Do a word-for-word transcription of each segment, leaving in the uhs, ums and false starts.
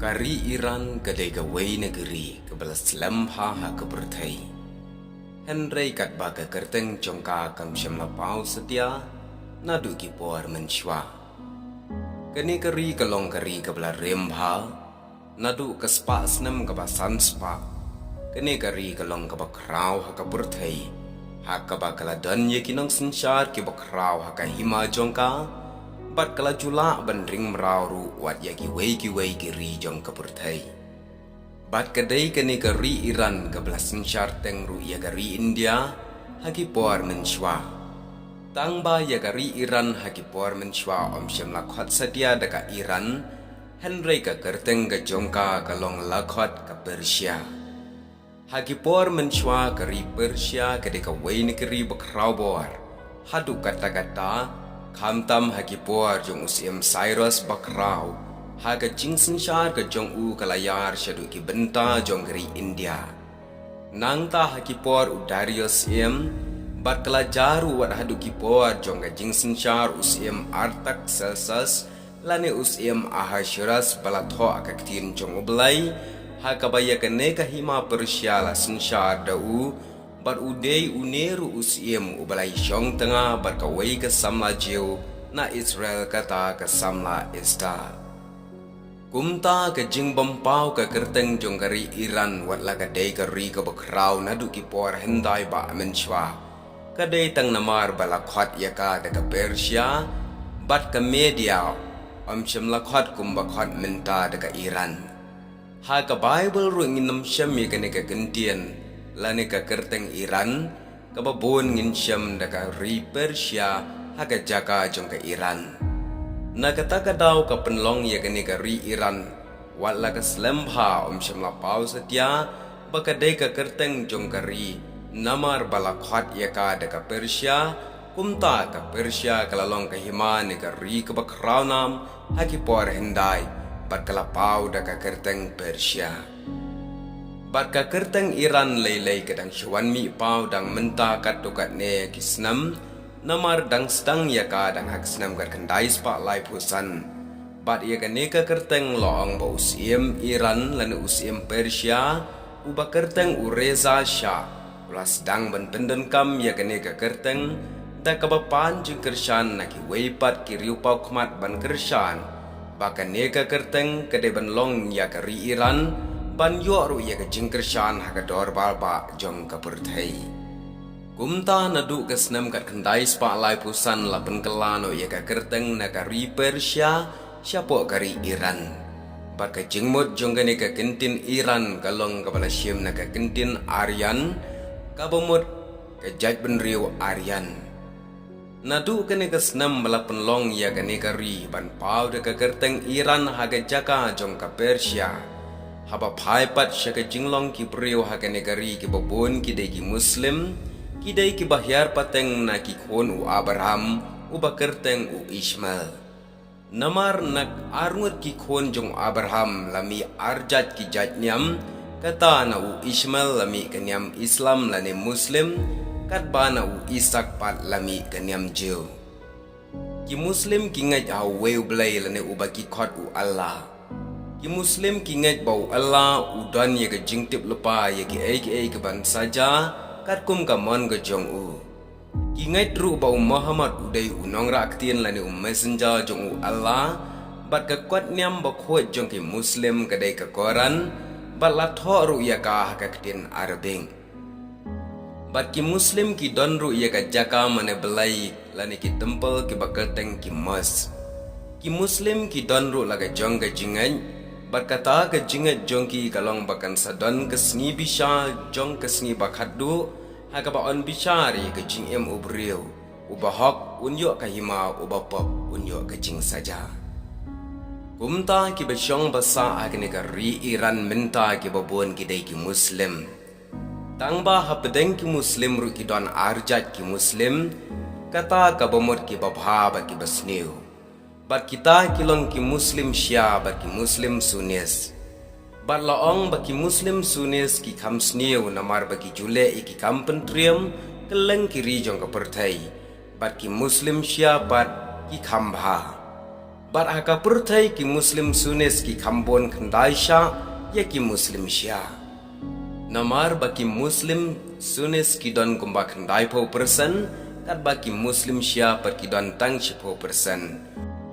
Ka ri Iran ka dei kawei na ki ri kaba la slem bha ha ka pyrthei. Hynrei katba ka kyrteng jong ka kam shym la paw satia naduh ki por mynshuwa. Kane ka ri ka long ka ri kaba la rem bha naduh ka spah snem kaba san spah. Kane ka ri ka long kaba khraw ha ka pyrthei, ha kaba ka la don ïa ki nongsynshar kiba khraw ha ka hima jong ka, bad ka la ju lah ban ring mraw ruh wat ïa kiwei kiwei ki ri jong ka pyrthei. Bad ka dei kane ka ri Iran kaba la synshar teng ruh ïa ka ri India ha ki por mynshuwa. Tang ba ïa ka ri Iran ha ki por mynshuwa ym shym la khot satia da ka Iran, hynrei ka kyrteng ka jong ka ka long la khot ka Persia. Ha ki por mynshuwa ka ri Persia ka dei kawei na ki ri bakhraw bor. Haduh katta katta, khamtam ha ki por jong u Syiem Cyrus bakhraw, ha ka jingsynshar ka jong u ka la ïar shaduh ki bynta jong ka ri India. Nangta ha ki por u Darius Syiem, bad ka la jia ruh wat haduh ki por jong ka jingsynshar u Syiem Artaxerxes, lane u Syiem Ahasuerus ba la thoh ha ka ktien jong U Blei, ha kaba ïa kane ka hima Persia la synshar da u, bad u dei une ruh u syiem uba la ïashong tnga bad kawei ka samla Jiw na Israel, kata ka samla Esther. Kumta ka jingbym paw ka kyrteng jong ka ri Iran wat la ka dei ka ri kaba khraw naduh ki por hyndai ba mynshuwa, ka dei tang namar ba la khot ïa ka da ka Persia, bad ka Media, ym shym la khot kumba khot mynta da ka Iran. Ha ka Baibl ruh ngin ym shem ïa kane ka kyntien lane ka kyrteng Iran, kaba bun ngin shem da ka ri Persia ha ka jaka jong ka Iran. Na kata ka daw ka pynlong ïa kane ka ri Iran wat la ka slem bha ym shym la paw satia ba ka dei ka kyrteng jong ka ri, namar ba la khot ïa ka da ka Persia, kumta ka Persia ka la long ka hima ne ka ri kaba khraw nam ha ki por hyndai, bad ka la paw da ka kyrteng Persia. Bad ka kyrteng Iran lei lei ka dang shu wan mih paw dang mynta katto katne ki snem, namar dang sdang ïa ka dang ha ka snem khatkhyndai spah laiphew san. Bad ïa kane ka kyrteng la ong ba u syiem Iran lane u syiem Persia, uba kyrteng u Reza Shah, u la sdang ban pyndonkam ïa kane ka kyrteng da kaba pan jingkyrshan na kiwei pat ki riewpawkhmat ban kyrshan ba kane ka kyrteng ka dei ban long ïa ka ri Iran, ban ïoh ruh ïa ka jingkyrshan ha ka dorbar bah jong ka pyrthei. Kumta naduh ka snem khatkhyndai spah laiphew san la pynkylla noh ïa ka kyrteng na ka ri Persia shapoh ka ri Iran. Bad ka jingmut jong kane ka kyntien Iran ka long kaba la shim na ka kyntien Aryan, kaba mut ka jaitbynriew Aryan. Naduh kane ka snem ba la pynlong ïa kane ka ri ban paw da ka kyrteng Iran ha ka jaka jong ka Persia. Haba phai pat sha ka jinglong ki briew ha kane ka ri kiba bun ki dei ki Muslim, ki dei kiba hiar pateng na ki khun u Abraham, uba kyrteng u Ishmael. Namar na arngut ki khun jong u Abraham la mih arjait ki jait niam, kata na u Ishmael la mih ka niam Islam lane Muslim, katba na u Isak pat la mih ka niam Jiw. Ki Muslim ki ngeit ha uwei u Blei lane uba ki khot u Allah. Ki Muslim ki ngeit ba u Allah u don ïa ka jingtip lypa ïa kiei kiei kiban sa jia katkum ka mon ka jong u. Ki ngeit ruh ba u Muhammad u dei u nongrah ktien lane u messenger jong u Allah, bad ka kot niam bakhuid jong ki Muslim ka dei ka Koran, bad la thoh ruh ïa ka ha ka ktien Arabic. Bad ki Muslim ki don ruh ïa ka jaka mane blei lane ki temple kiba kyrteng ki mosque. Ki Muslim ki don ruh la ka jong ka jingngeit, bad kata ka jingngeit jong ki ka long ba kan sa don ka sngi bishar jong ka sngi ba khatduh, ha kaba yn bishar ïa ka jingim u briew, uba hok un ïoh ka hima, uba pop un ïoh ka jingsaja. Kumta kiba shong ba sah ha kane ka ri Iran mynta kiba bun ki dei ki Muslim. Tang ba hapdeng ki Muslim ruh ki don arjait ki Muslim, kata kaba mut kiba bha bad kiba sniew. Bad kita ki long ki Muslim Shia bad ki Muslim Sunnis. Bad la ong ba ki Muslim Sunnis ki kham sniew namar ba ki ju leh ïa ki kam pyntriem kylleng ki ri jong ka pyrthei. Bad ki Muslim Shia pat ki kham bha. Bad ha ka pyrthei ki Muslim Sunnis ki kham bun khyndai shah ïa ki Muslim Shia. Namar ba ki Muslim Sunnis ki don kumba khyndai phew persen, katba ki Muslim Shia pat ki don tang shiphew persen.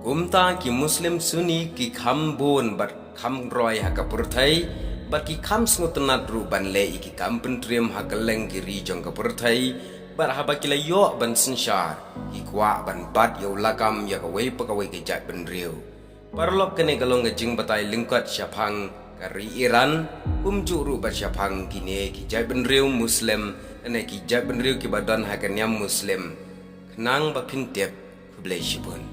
Kumta ki Muslim Sunni ki kham bun bad kham roi ha ka pyrthei, bad ki kham sngewtynnad ruh ban leh ïa ki kam pyntriem ha kylleng ki ri jong ka pyrthei, bad haba ki la ïoh ban synshar, ki kwah ban bat ïa u lakam ïa kawei pa kawei ka jaitbynriew. Paralok, kane ka long ka jingbatai lyngkot shaphang ka ri Iran, kumjuh ruh bad shaphang kine ki jaitbynriew Muslim, kane ki jaitbynriew kiba don ha ka niam Muslim. Khnang ba phin tip, khublei shibun.